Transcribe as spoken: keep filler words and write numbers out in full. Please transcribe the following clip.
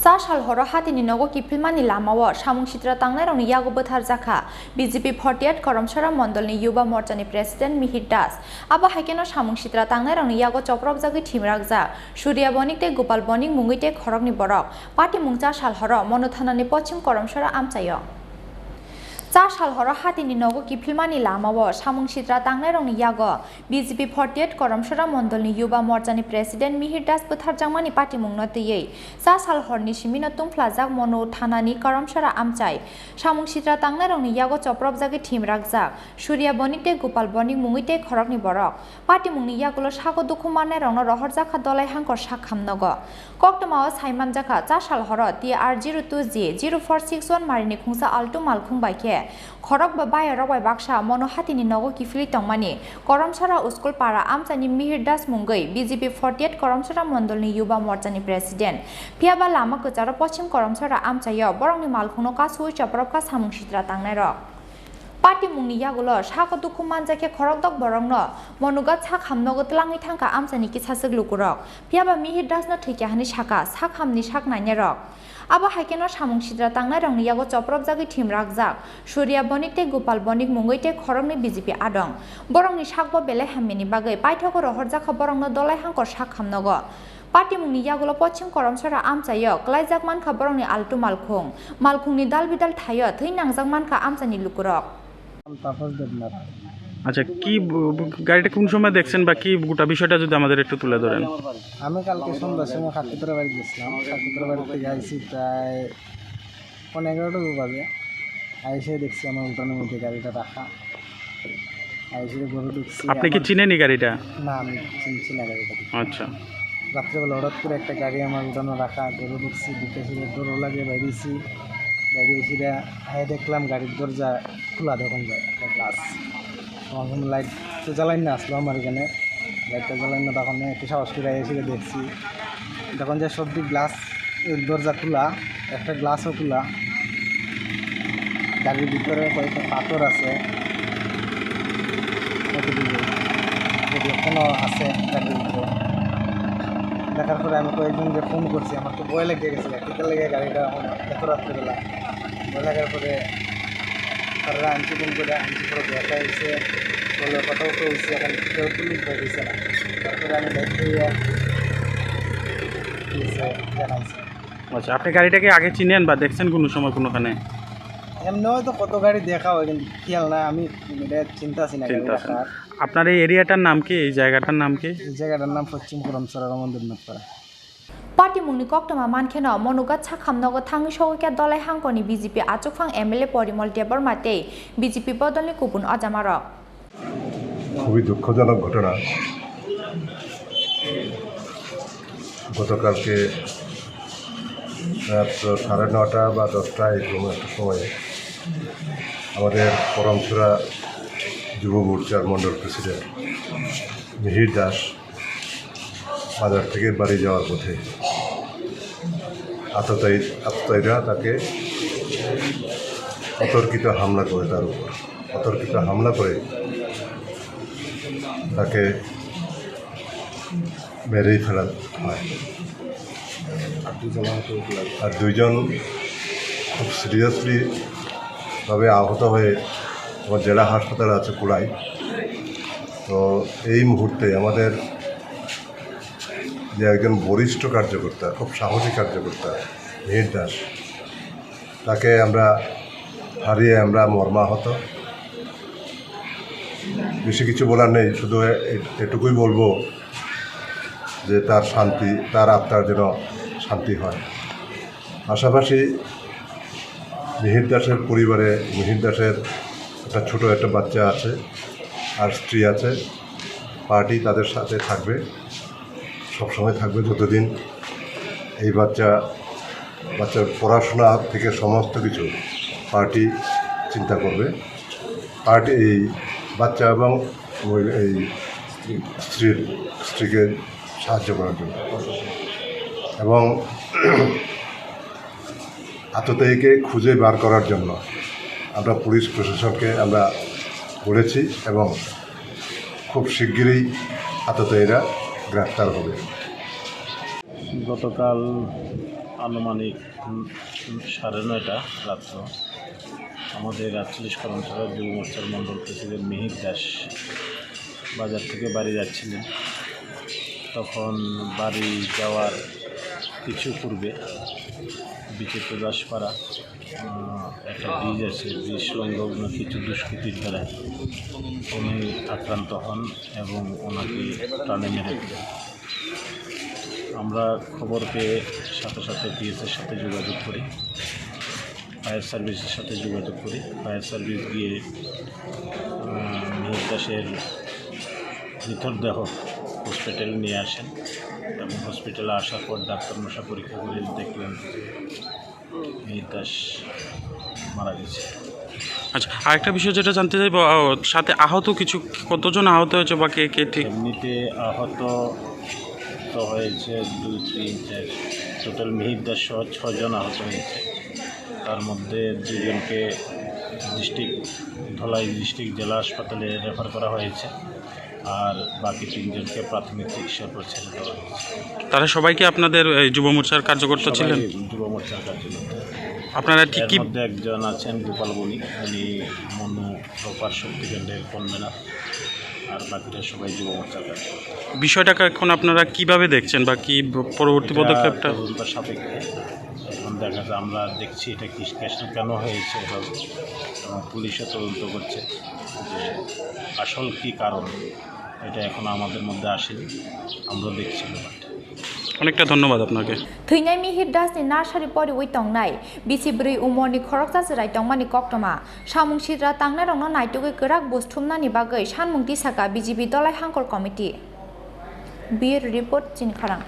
Ta sal horo hatini nogo kiphilmani lamao samung sitra tangnairokni yago bwtharjakha B J P forty eight Karamsara Mondolni Yuba Morchani President Mihir Das. Abo hai kheno samung sitra tangnairokni yago chopropjagwi thimrakjak Surya Bonik tei Gopal Bonik mungwi tei khoroknwi borok. Patimung cha sal horo Monu thanani Pochim Karamsara amchaio. Cha sal horo hatini nogo kiphilmani lamao samung sitra tangnairokni yago B J P forty eight Karamsara Mondolni Yuba Morchani President Mihir Das bwtharjakmani patimungno twiwi cha sal horni simino tungphlajak Monu thanani Karamsara amchai. Samung sitra tangnairokni yago chopropjagwi thimrakjak Surya Bonik tei Gopal Bonik mungwi tei khoroknwi borok. Patimungni yagulo sago dukhu mannairokno rohorjakha Dolai Hangkor sak hamnogo. Koktwmao saimanjakha, cha sal horo T R zero two G zero four six one marini khungsa Alto malkhung bai khe khorok ba bayarok bai baksa Monu hatini nogo kiphilwi tongmani Karamsara School para amchaini Mihir Das mungwi B J P forty eight Karamsara Mondolni Yuba Morchani President. Phiyaba lama kwcharo Pochim Karamsara amchaio borokni malkhungno kasuwi chopropkha samung sitra tangnairok. Patimungni yagulo sago dukhu manjakhe khorokdok borokno Monugat sak hamnogo twlangwi thangkha amchaini kisaswk lukurok. Phiyaba Mihir Dasno thwikha hwnwi sakha sak hamni sak nainarok. Abo hai kheno samung sitra tangnairokni yago chopropjagwi thimrakjak Surya Bonik tei Gopal Bonik mungwi tei khoroknwi B J P adong. Borokni sakbo belai hamyani bagwi paithago rohorjakha borokno Dolai Hangkor sak hamnogo. Patimungni yagulo Pochim Karamsara amchaio kwlaijak mankha borokni Alto malkhung. Malkhungni dal bidal thaio thwi nangjak mankha amchaini lukurok. Tapas দেবনাথ। আচ্ছা, কি ব-, ব-, গাড়িটা কোন সময় দেখছেন বা কি গোটা বিষয়টা যদি আমাদের একটু তুলে ধরেন? আমি কালকে সন্ধ্যার সময় খাকিতরা বাড়ি গেছিলাম। খাকিতরা বাড়ি থেকে আইসি প্রায় পৌনে এগারোটা বাজে। আইসে দেখছি আমার উঠানের মধ্যে গাড়িটা রাখা। আইসে গরু ঢুকছি। আপনি কি আমার চিনেন এই গাড়িটা? না, আমি চিনছি না গাড়িটা। আচ্ছা। রাত্রেবেলা হঠাৎ করে একটা গাড়ি আমার উঠানো রাখা, গরু ঢুকছি, ঢুকে সেটা ডরও লাগে, বাইরেছি। বাইরে এসে আয় দেখলাম গাড়ির দরজা খোলা, তখন যায় একটা গ্লাস। তখন লাইট তো জ্বালাই না আসলো আমার এখানে, লাইটটা জ্বালাই না, তখন একটু সাহস করে এসে দেখছি, তখন যে সবটি গ্লাস, দরজা খোলা, একটা গ্লাসও খোলা। গাড়ির ভিতরে কয়েকটা পাথর আছে, কতটুকু, যদি এখনো আছে গাড়ির ভিতরে। দেখার পরে আমি কয়েকজনকে ফোন করছি, আমার তো ভয় লেগে গেছে, কিতা লেগে গাড়িটা এখন এত রাত্রেবেলা। ভয় লাগার পরে তারা আনছি ফোন করে, আনছি পরে দেখা হয়েছে, বলে কথা তো হয়েছে, এখন কেউ পুলিশ বের হয়েছে না। তারপরে আমি বাইক থেকে পুলিশে জানাইছি। আচ্ছা, আপনি গাড়িটাকে আগে চিনেন বা দেখছেন কোনো সময় কোনোখানে? এমনি হয়তো কত গাড়ি দেখা হয়, কিন্তু খেয়াল নাই, আমি এটা চিন্তা আছি না গাড়ি চিন্তা আছেন। রাখার। আপনার এই এরিয়াটার নাম কি? এই জায়গাটার নাম কি? এই জায়গাটার নাম পশ্চিম করমছড়া রমন দেবনাথপাড়া। Patimungni koktwma mankheno Monugat sakhamnogo thangwi sogwikha Dolai Hangkorni B J P achukphang M L A Porimol Debbarma tei B J P bodolni kubun ojamarok. খুবই দুঃখজনক ঘটনা। গতকালকে রাত সাড়ে নটা বা দশটা এরকম একটা সময়ে আমাদের করমছড়া যুব মোর্চার মণ্ডল প্রেসিডেন্ট মিহির দাস বাজার থেকে বাড়ি যাওয়ার পথে আততায়ী, আততায়ীরা তাকে অতর্কিত হামলা করে তার উপর। অতর্কিত হামলা করে তাকে মেরেই ফেলা হয়। আর দুইজন আহত হয়েছিল। আর দুইজন খুব সিরিয়াসলি ভাবে আহত হয়ে আমার জেলা হাসপাতালে আছে কুড়াই। তো এই মুহূর্তে আমাদের যে একজন বরিষ্ঠ কার্যকর্তা, খুব সাহসী কার্যকর্তা মিহির দাস, তাকে আমরা হারিয়ে আমরা মর্মাহত। বেশি কিছু বলার নেই, শুধু এ-, এ-, এটুকুই বলবো যে তার শান্তি, তার আত্মার যেন শান্তি হয়। পাশাপাশি মিহির দাসের পরিবারে, মিহির দাসের একটা ছোট একটা বাচ্চা আছে, আর স্ত্রী আছে। পার্টি তাদের সাথে থাকবে, সবসময় থাকবে, যতদিন এই বাচ্চা, বাচ্চার পড়াশোনা থেকে সমস্ত কিছু পার্টি চিন্তা করবে। পার্টি এই বাচ্চা এবং মহিলা, এই স্ত্রীর, স্ত্রীকে সাহায্য করার জন্য এবং আততায়ীকে খুঁজে বার করার জন্য আমরা পুলিশ প্রশাসনকে আমরা বলেছি এবং খুব শিগগিরই আততায়ীরা গ্রেফতার হবে। গতকাল আনুমানিক, উম, সাড়ে নয়টা রাত্র। আমাদের আটচল্লিশ কর্মচারী যুব মোর্চার মণ্ডল প্রেসিডেন্ট মিহির দাস বাজার থেকে বাড়ি যাচ্ছিলেন। তখন বাড়ি যাওয়ার কিছু পূর্বে বিচিত্র দাসপাড়া, উম, একটা ব্রিজ আছে, ব্রিজ সংলগ্ন কিছু দুষ্কৃতীর দ্বারা উনি আক্রান্ত হন এবং ওনাকে প্রাণে মেরে ফেলেন। আমরা খবর পেয়ে সাথে সাথে পিএসের সাথে যোগাযোগ করি, ফায়ার সার্ভিসের সাথে যোগাযোগ করি। ফায়ার সার্ভিস গিয়ে, উম, মিহির দাসের মৃতদেহ হসপিটালে নিয়ে আসেন এবং হসপিটালে আসার পর ডাক্তার মশা পরীক্ষা করে দেখলেন যে মিহির দাস মারা গেছে। আচ্ছা, আরেকটা বিষয় যেটা জানতে চাইবো, আহ, সাথে আহত কিছু, কতজন আহত হয়েছে বা কে কে ঠিক? এমনিতে আহত তো হয়েছে দুই, তিন, চার, টোটাল মিহির দাস সহ ছজন আহত হয়েছে। তার মধ্যে দুজনকে ডিস্ট্রিক্ট, ধলাই ডিস্ট্রিক্ট জেলা হাসপাতালে রেফার করা হয়েছে, আর বাকি তিনজনকে প্রাথমিক চিকিৎসার পর ছেড়ে দেওয়া হয়েছে। তারা সবাই কি আপনাদের এই যুব মোর্চার কার্যকর্তা সবাই ছিলেন? যুব মোর্চার কার্যকর্তা। আপনারা ঠিক এর কি মধ্যে একজন আছেন গোপাল বণিক, উনি মনু রোপার শক্তি কেন্দ্রের কনভেনার, আর বাকিরা সবাই যুব মোর্চার কার্যকর্তা। বিষয়টাকে এখন আপনারা কিভাবে দেখছেন বা কি ব-, পরবর্তী এটা পদক্ষেপটা? তদন্ত সাপেক্ষে এখন দেখা যায়, আমরা দেখছি এটা কি, কেন, কেন হয়েছে এভাবে, এবং পুলিশও তদন্ত করছে যে আসল কি কারণ, এটা এখন আমাদের মধ্যে আসেনি, আমরা দেখছি ব্যাপারটা। অনেকটা ধন্যবাদ আপনাকে। Thwinai Mihir Das ni nursery poriwi tongnai bisi bwrwi umorni khoroksa chwrai tongmani koktwma. Samung sitra tangnairokno naitugwi kwrak buj thumnani bagwi sanmung tisaka B J P Dolai Hangkor Committee. Bureau Report, Chini Khorang.